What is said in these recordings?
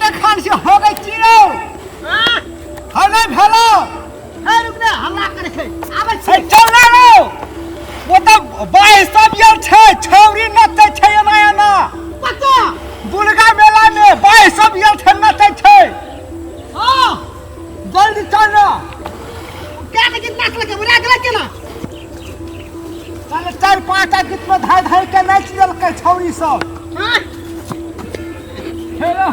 कते खान से हो गई चिरो हाँ नहीं भेलो। हे रुक ने, हल्ला करे छै, आबै छी। चल ना रो, वो तो बाई सब गेल छै, छौरी नचै छै एना एना। कतऽ? दुर्गा मेला में बाई सब गेल छै, नचै छै। हाँ जल्दी चल ना। क्या के गीत नाचलकै, उड़ा गेलै केना? चल 4-5 टा गीत में धाय धाय के नाचि देलकै छौरी सब। हाँ हेलो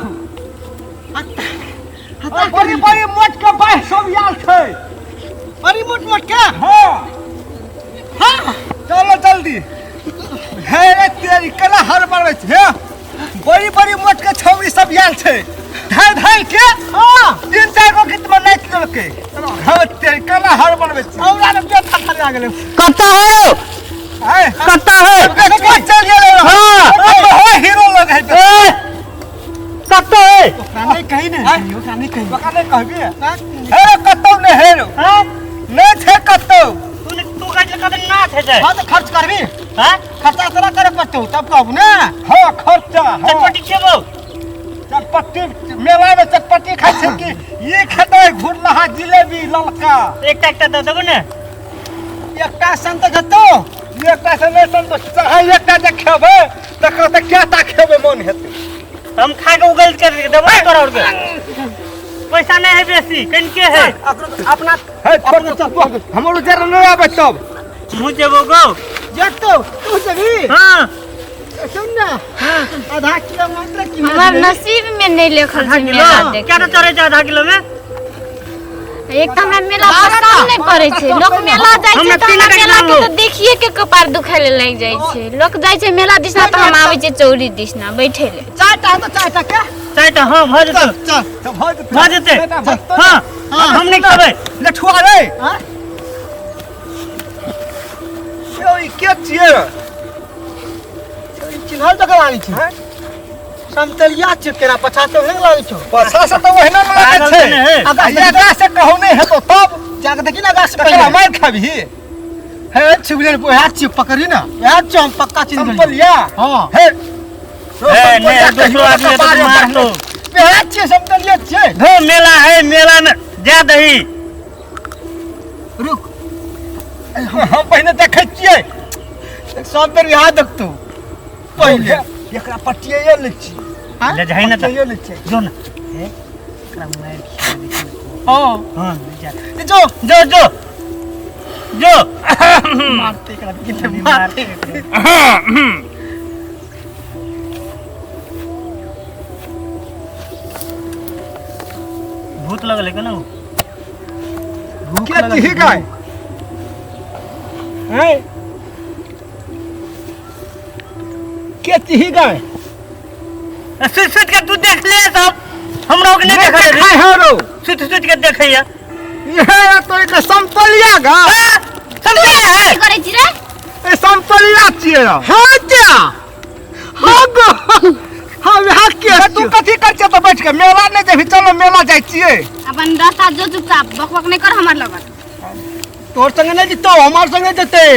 बड़ी बड़ी मोट के बाई सब आयल छै। बड़ी मोट मोट के? हाँ हाँ चलो जल्दी। हे रे तेरी केना हड़बड़बै छै? हे बड़ी बड़ी मोट के छौरी सब आयल छै, धाय धाय के। हाँ 3-4 गो गीत में नाचि देलकै। हे तेरी केना हड़बड़बै छै? औरा ने पेट थरथरा गेलै। कत्ता है? है कत्ता है? चल गेलै। हाँ हो हीरो लोग है। ए कत्ता है? ओकरा नहीं कही ने, ओकरा नहीं कही। ओकरा नहीं कहबी। हे रे कतौ नहीं हे रे। हां नहीं छै कतौ। तू तू कहै कत ना छै छै। हां तो खर्च करबी। हां खर्चा तोरा करे पड़तौ तब कहबू ने। हां खर्चा। हां चटपटी खेबौ। चटपटी मेला में चटपटी खाइ छै कि ई खेतै घुरलहा जिलेबी ललका। एकटा एकटा दऽ देबो ने। एकटा संत जतो। एकटा से नहीं संत चाहे एकटा जे खेबै तकर तऽ केटा खेबै मन हेतै। हम खा के उगल कर देबो ने तोरा और के। पैसा नहीं है बेसी, कनिके है। अपना हे छोड़ चल, हमरो जरा नहीं आबै तब। मुँह जेबो गो। जतो तू जेबी? हां सुन ना, आधा किलो मात्र की हमर नसीब में नहीं लिखल छै मेला देखे। क्या तो चढ़े छै आधा किलो में? एक तऽ हमरा मेला पसंद नहीं पड़े छै। लोक मेला जाइ छै तऽ हमरा मेला के तऽ देखिए के कपार दुखाय ले लागि जाइ छै। लोक जाइ छै मेला दिसना तऽ हम आबै छियै चौरी दिसना बैठे ले। चारिटा तऽ चारिटा के? चारिटा हां भऽ जेतौ। चल चल भऽ जेतै। भऽ जेतै। हां हम नहीं खेबै। लठुआ रे। हां यौ ई के छियै? चिन्हल तऽ लागै छै। समतलिया छै केरा पछा से ओहने लागै छौ। पछा से तऽ ओहने लागै छै। आगा से कहू नहीं हेतौ तब जाके देखी ना गाछ पहिले मार खाबही। हे छिबले वएह छियै पकड़ी ना, वएह छियै हम पक्का चिन्ह गेलियै। समतलिया? हां हे ए नहीं दोसरो आदमी तो मारतो। वएह छियै समतलिया छियै। धो मेला है, मेला में जा दही। रुक हम पहिने देखै छियै। सब बेर यहाँ देखतौ पहिले। एकरा पटिये लै छी। ले जाहि ना पटिये लै छी। जो ना। हे एकरा मार खिया दै छी। हां हां ले जा। जो जो जो जो मारते एकरा किते मारते। भूत लगल है केना? के चिही गाय? हैं के चिही गाय? सुत सुत के तू देख ले सब, हमरा के नहीं देखा खाय हो रो। सुत सुत के देखैया। ये तो एक समतलिया गा। समतलिया है। की करै छी रे? ए समतलिया छियै। हां क्या? हां गो। हां वएह के तू कथी कर छियै तऽ बैठ के मेला नहीं जेबही? चलो मेला जाइ छियै। अपन रास्ता जो चुपचाप बकबक नहीं कर हमर लगन। तोर संगे नहीं जेतौ, हमर संगे जेतै।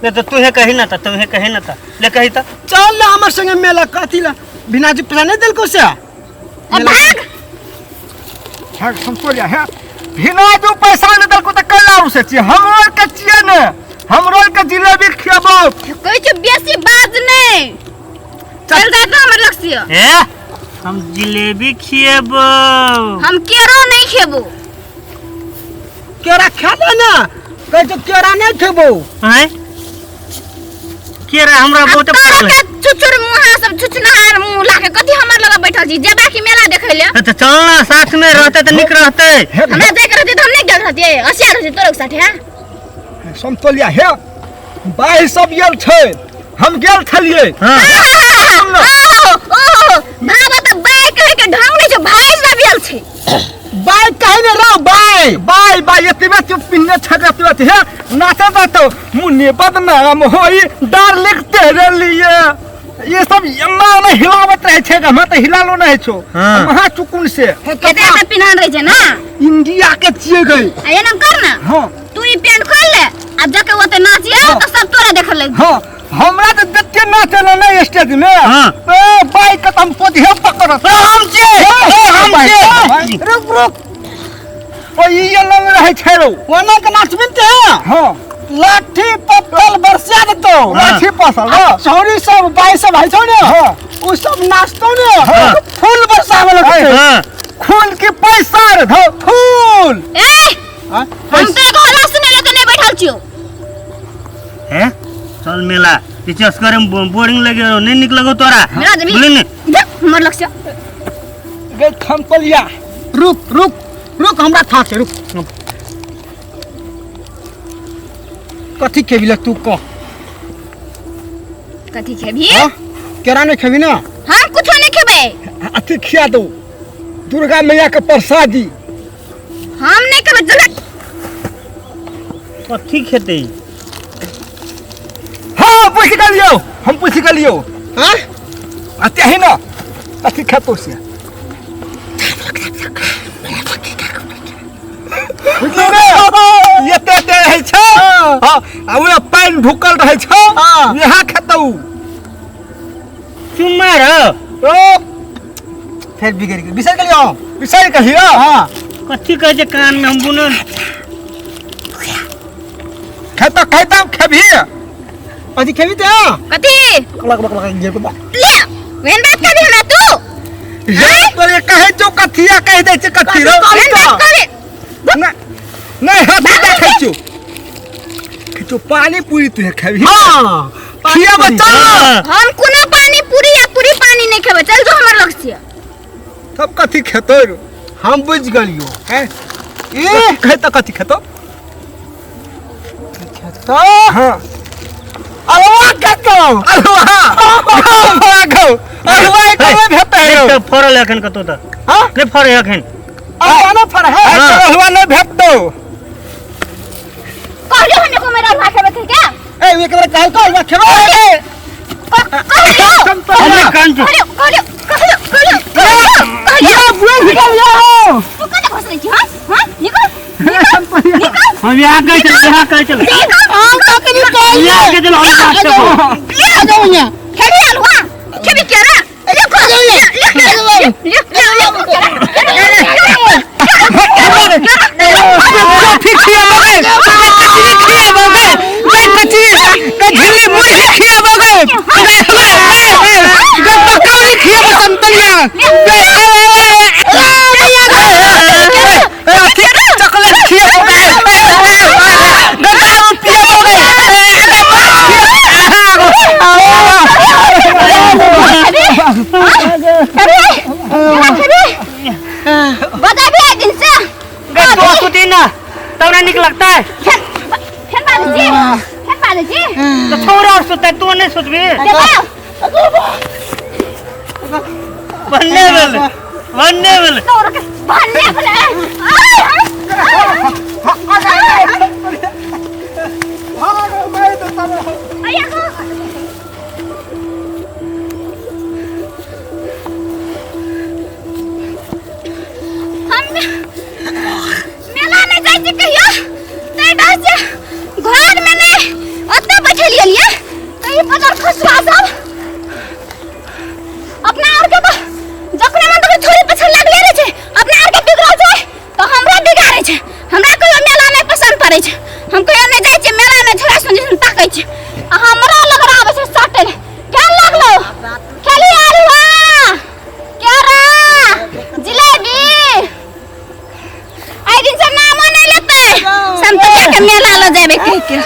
ले तो तूहे कही ना त, तूहे कही ना त, ले कही त। चल ना हमर संगे मेला कथी ला? बिना जी पैसा नहीं देलको से? ए भाग। भाग समतोलिया है। बिना जो पैसा नहीं देलको त कल्ला उसे छियै। हमरो के छियै ने, हमरो के जिलेबी खियाबो। कहै छै बेसी बाज नहीं। चल जा तो हमर लक्ष्य। ए हम जिलेबी खिएबो। हम केरो नहीं खेबो। केरा खा ले ना, कहै छै केरा नहीं खेबो। हैं केरा हमरा बहुत पड़ल। चुचुर मुहा सब चुचुनहार मुंह लाके कथी हमर लग बैठल छी? जेबा की मेला देखै ले? त चल ना साथ में रहते त निक रहते। हमरा जाय के रहते त हम नहीं गेल रहतियै, असिया रहते तोरे के साथे। हां समतोलिया हे बाई सब गेल छै, हम गेल छलियै। हां ओ ओ भाबा त बाई कहै के ढंग नै छै, भाई सब गेल छै। बाय कहे ने रहो बाय बाय बाय एतबे चुप पिन्ने छक एतबे हे नाचे दतो मुन्नी बदनाम होई डार्लिंग तेरे लिए। ये सब एना ने हिलावत रहे छै, हम त हिलालो नहीं छो। महा चुकुन से एते एते पिन्हन रहे छै ना। इंडिया के छियै गई। आ एना कर ना। हां तू ई पैंट खोल ले आ जाके ओते नाचिए त सब तोरा देखल लग। हां हमरा तऽ जते नाचल ने स्टेज में हाँ। ए बाइक के हम पोधिया पकड़त हम छियै हम छियै रुक रुक ओ ई लंग रहै छै रौ ओना के नाचबिन ते हां लाठी पत्तल बरसा देतो लाठी पसल आ छौरी सब बाई सब है छौ ने हाँ। उ सब नाचतो ने हाँ। फूल बरसावे लगते हाँ खून के पैसा रे धौ फूल ए हाँ? हम तो एगो हल्ला सुनै ले तऽ नहि बैठल छियौ हैं चल मेला टीचर्स करे में बोरिंग लगे रहो नहीं निक लगो तोरा मेला जमी बोले ने देख हमर लक्ष्य गे थमपलिया रुक रुक रुक हमरा था छै रुक कथी खेबी ले तू कह कथी खेबही हाँ? केरा नहीं खेबी ना हम कुछो नहीं खेबै अथी खिया दो दुर्गा मैया के प्रसादी हम नहीं खेबै चल कथी खेते हाँ पूछ गेलियो हम पूछ गेलियो हाँ अते ही ना अथी खेतो से बुझलियै ने? एते एते रहै छै हाँ आ ओहिमे पानि ढुकल रहै छै हाँ। इएह खेतौ चुम्मा रहो ओ फेर बिगड़ गेल बिसरि गेलियो बिसरि कहियो हाँ कथी कहै छै कान में हम बुनल खेतो खेतो खेबही कथी खेबी ते कथी लग लग लग जे बा ले वेन बात करबी हमरा तू ये तोरे कहै छौ कथिया कहि दै छै कथी रौ वेन बात करबी नहि नहि हाथी देखै छौ खिचो पानी पूरी तू खेबही हाँ खियाबो चल हाँ। हम कोनो पानी पूरी या पूरी पानी नहीं खेबै चल जो हमर लक्ष्य तब कथी खेतो रो हम बुझ गेलियो हैं ए कहे तऽ कथी खेतो तो हाँ अलवा खेतो अरवा अरवा गौ अरवा कमे भेटै रौ देख फरल एखन कतौ तऽ हाँ नहि फरे एखन अलवा ना फर है आइ हाँ। अरवा नहि भेटतौ कहलियो हने को मेरा अल्लाह खेबै के ए एक बार कहल को अलवा खेबे कहलियो हमरे कान छौ कहलियो कहलियो कहलियो कहलियो कहलियो या बुआ निकल या तू कते घोसले छी हां हां निकल निकल हम यहाँ कहै चल यहाँ कहै चल निकल हम तो कनी कहल यहाँ कहै चल हम बात करबो ले आ जाओ यहाँ खेबी अलुआ खेबी केरा ले ले ले ले ले कथी खियाबो गे कचरी खियाबो गे गे कचरी गे झिल्ली मुरही खियाबो गे गे गे पकौड़ी खियाबो संतलिया गे अथी चॉकलेट खियाबो गे गे दारू पियाबो गे बताबी एक दिन से गे तू सुती ना तब ना निक लगता है फेर फेर बाजै छी फेर बाजै छी तो छोरा और सुतै तू नहीं सुतबी देखो भन्ने भेलै भन्ने भेलै तोर के भन्ने भेलै हम मेला नहीं जाइ छी कहियो ताहि डर से घर में नहीं ओतऽ बैठल गेलियै तऽ ई पतर खसुआ सब अपना आर के तऽ जखने मन तखने छोरी पछल लागले रहै छै अपना आर के बिगड़ल छै तऽ हमरा बिगाड़ै छै हमरा कहियो मेला नहि पसंद पड़ै छै हम कहियो नहि जाइ छियै मेला मे छोरा सुन जैसन ताकै छै आ हमरा लग आबै छै सटै लए केहन लागलो खेली आलुआ केरा जिलेबी आइ दिन से नामो नहि लेतै समतलिया के मेला ल जेबै कहि के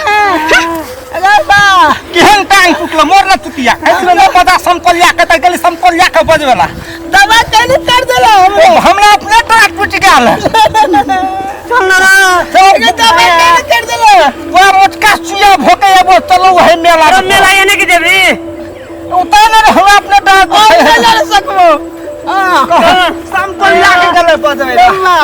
केहन टांग टूटलो मोर न चुतिया ऐसने न पता समकोलिया के त गेली समकोलिया के बजवेला दवा कैली कर देला ओ हमरा अपने टांग टूट गेल चल ना रे दवा कैली कर देला पूरा मोटका सुइया भोके एबो चलो वही मेला अरे मेला एने के जेबी उतर न हमरा अपने टांग हम नहीं जा सकबो समकोलिया के गेले बजवेला चल ना